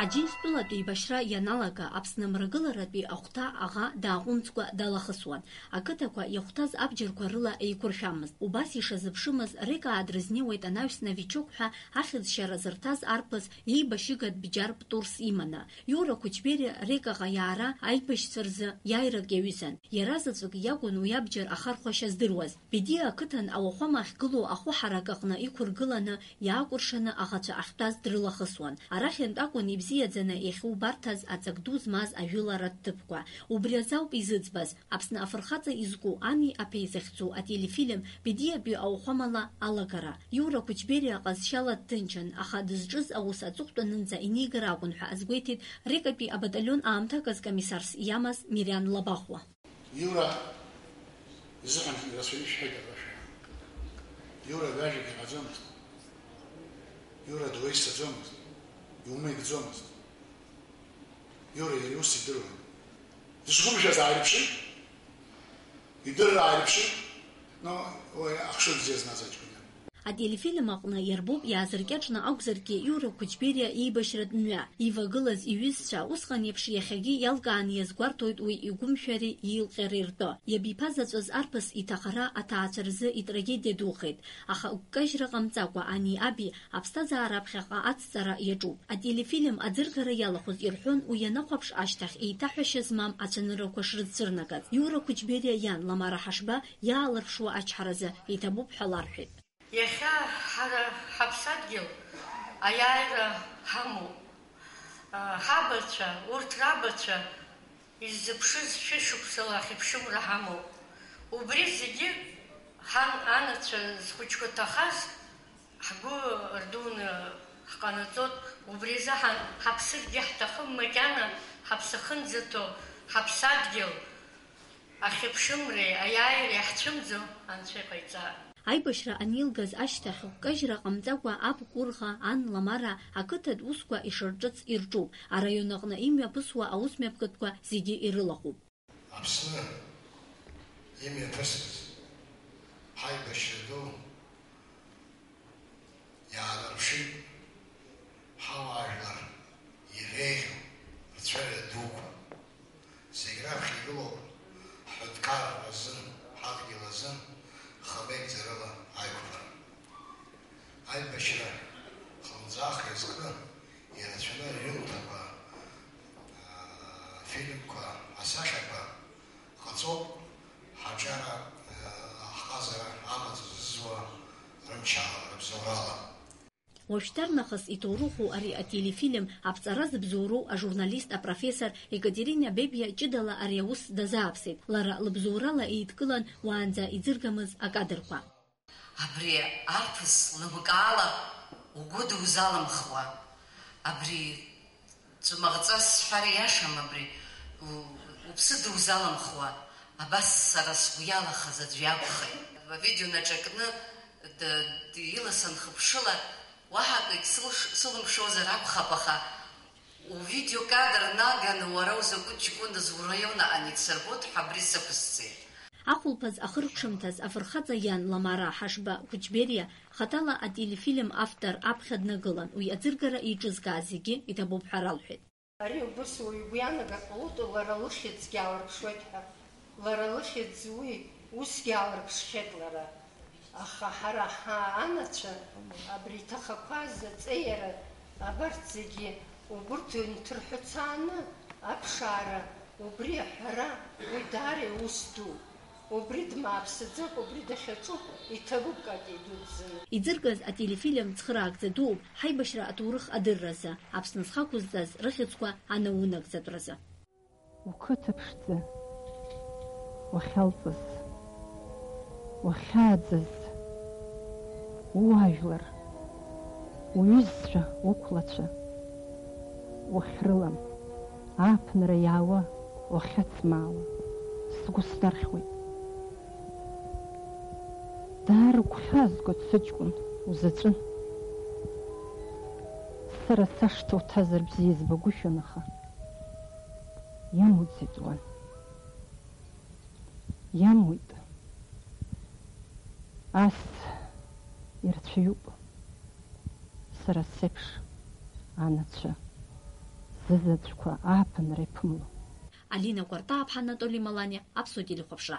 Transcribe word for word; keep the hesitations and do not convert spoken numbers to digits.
Аџьынџьтәылатә еибашьра ианалага, Аԥсны амрагыларатәи ахәҭа аӷа дааҟәымҵкәа далахысуан. Ақыҭақәа иахәҭаз абџьарқәа рыла еиқәыршәамызт. Убас ишазыԥшымыз Рекаа дрызнеиуеит анаҩс Новичок ҳәа ахьӡшьара зырҭаз арԥыс иеибашьыгатә бџьар Птурс иманы. Иура Кучбериа Рекаҟа иаара аибашьцәа рзы иааирак иаҩызан. Иара заҵәык иакәын уи абџьар ахархәашьа здыруаз. Бедиа ақыҭан ауахәама ахьгылоу ахәы ҳарак аҟны иқәыргыланы, иаакәыршаны аӷацәа ахьтәаз дрылахысуан. Арахьынтә акәын ибзиаӡаны иахьубарҭаз аҵак ду змаз ажәыларатә ҭыԥқәа. Убри азы ауп изыӡбаз, Аԥсны афырхаҵа изку Ани аԥеи захьӡу ателефильм Бедиатәи ауахәамала алагара. Иура Кучбериа ҟазшьала дҭынчын, аха дызҿыз аус аҵыхәтәанынӡа инигар акәын ҳәа азгәеиҭеит Рекатәи абаталион аамҭак азкомиссарс иамаз Мириан Лабахәуа. Иура изыҳәан ирацәаны ишәҳәеит абра шәара. Иура ҩажәак иҟаӡамызт. Иура дуаҩы исаӡомызт. Иумеигӡомызт. Иура иара иус идыруан. Дышгәырӷьаз ааирԥшит. Идырра ааирԥшит. Но уи ахшыҩ бзиа змаз аҷкәын иакәын. Ателефильм аҟны иарбоуп иаазыркьаҿны акәзаргьы Иура Кучбериа еибашьратә мҩа. Ивагылаз иҩызцәа усҟан еиԥш иахьагьы иалкааны иазгәарҭоит уи игәымшәареи иеилҟьареи ртәы. Иабиԥазаҵәыз арԥыс иҭахара аҭаацәа рзы итрагедиа духеит, аха гәкажьра ҟамҵакәа ани аби аԥсҭазаара аԥхьаҟа ацҵара иаҿуп. Ателефильм аӡыргара иалахәыз ирҳәон уи ианахәаԥш ашьҭахь еиҭаҳәашьа змам ацәаныррақәа шрыцәырнагаз. Иура Кучбериа иан Ламара Ҳашба иаалырԥшуа ачҳаразы иҭабуп ҳәа ларҳәеит. Иахьа ҳара ҳаԥсадгьыл аиааира ҳамоуп. Ҳабацәа, урҭ рабацәа иззыԥшыз шәышықәсала ахьыԥшымра ҳамоуп. Убри зегьы ҳан анацәа зхәыҷқәа ҭахаз ҳгәы рдуны ҳҟанаҵоит. Убри азы ҳан ҳаԥсыргьы ҳҭахым макьана ҳаԥсахынӡаҭоу ҳаԥсадгьыл ахьыԥшымреи аиааиреи ҳцәымӡо Анцәа иҟаиҵа. Аибашьра анилгаз ашьҭахь, гәкажьра ҟамҵакәа аб Кәырӷа, ан Ламара ақыҭатә усқәа ишырҿыц ирҿуп, араион аҟны имҩаԥысуа аусмҩаԥгатәқәа зегьы ирылахәуп. Аԥсны имҩаԥысыз ҳаибашьра ду иаанарԥшит ҳауаажәлар иреиӷьу рцәаҩа дуқәа. Зегь раԥхьа игылоуп ҳҳәынҭқарра азын, ҳадгьыл азын хамеигӡарала аиқәԥара. Аибашьра хлымӡаах иазкны ирацәаны рҩымҭақәа, афильмқәа, асахьақәа ҟаҵоуп ҳаҿара, ҳҟазара амаҵ зызуа рымчала, рыбзоурала. Уажәшьҭарнахыс иҭоурыху ари ателефильм аԥҵара зыбзоуроу ажурналист апрофессор Екатерина Бебиа ҷыдала ари аус дазааԥсеит. Лара лыбзоурала еидкылан уаанӡа иӡыргамыз акадрқәа. Абри арԥыс лымкаала угәы дузаламхуа, абри ҵәымаӷҵас сҳәар иашам, абри у-, уԥсы дузаламхуа, абас сара сгәы иалахаз аӡә иакәхеит. Авидео наҿакны д-, д-, иласанхыԥшылар, уаҳа акгь сылш-, сылымшозар акәхап, аха увидеокадр наганы уара узакәытә ҷкәыназ ураион аҟны идсырбоит ҳәа абри сықәысҵеит. Ахәылԥаз ахыркәшамҭаз афырхаҵа иан Ламара Ҳашба Кучбериа хаҭала ателефильм автор аԥхьа днагылан, уи аӡыргара еиҿызкааз зегьы иҭабуп ҳәа ралҳәеит. Ари убыс уаҩ игәы иаанагар ҟалоит, лара лыхьӡгьы аалырԥшуеит ҳәа. Лара лыхьӡ уи усгьы аалырԥшхьеит лара. Аха ҳара ҳанацәа абри иҭахақәаз аҵеиара абарҭ зегьы убырҭ инҭырҳәцааны аԥшаара, убри аҳәара, уи даара иус ду. Убри дмааԥсаӡакәа, убри дахьаҿуп, иҭабуп Катя идуӡӡаны. Иӡыргаз ателефильм цхыраагӡа дууп ҳаибашьра аҭоурых адырразы, Аԥсны зхы ақәызҵаз рыхьӡқәа анаунагӡатәразы. Уқыҭа ԥшӡа, уахьалҵыз, уахьааӡаз, ууаажәлар, уҩызцәа, уқәлацәа, уахьрылам, ааԥынра иаауа уахьацмаауа, сгәы снархьуеит. Даара угәхьаазгоит, сыҷкәын, узаҵәын. Сара сашҭа уҭазар бзиа избагәышьон, аха иамуӡеит уан. Иамуит. Ас ирацәаҩуп сара сеиԥш анацәа. зызаҵәқәа ааԥынра иԥымло. Алина Кәарта-аԥҳа, Анатоли Маланиа, Аԥсуа телехәаԥшра.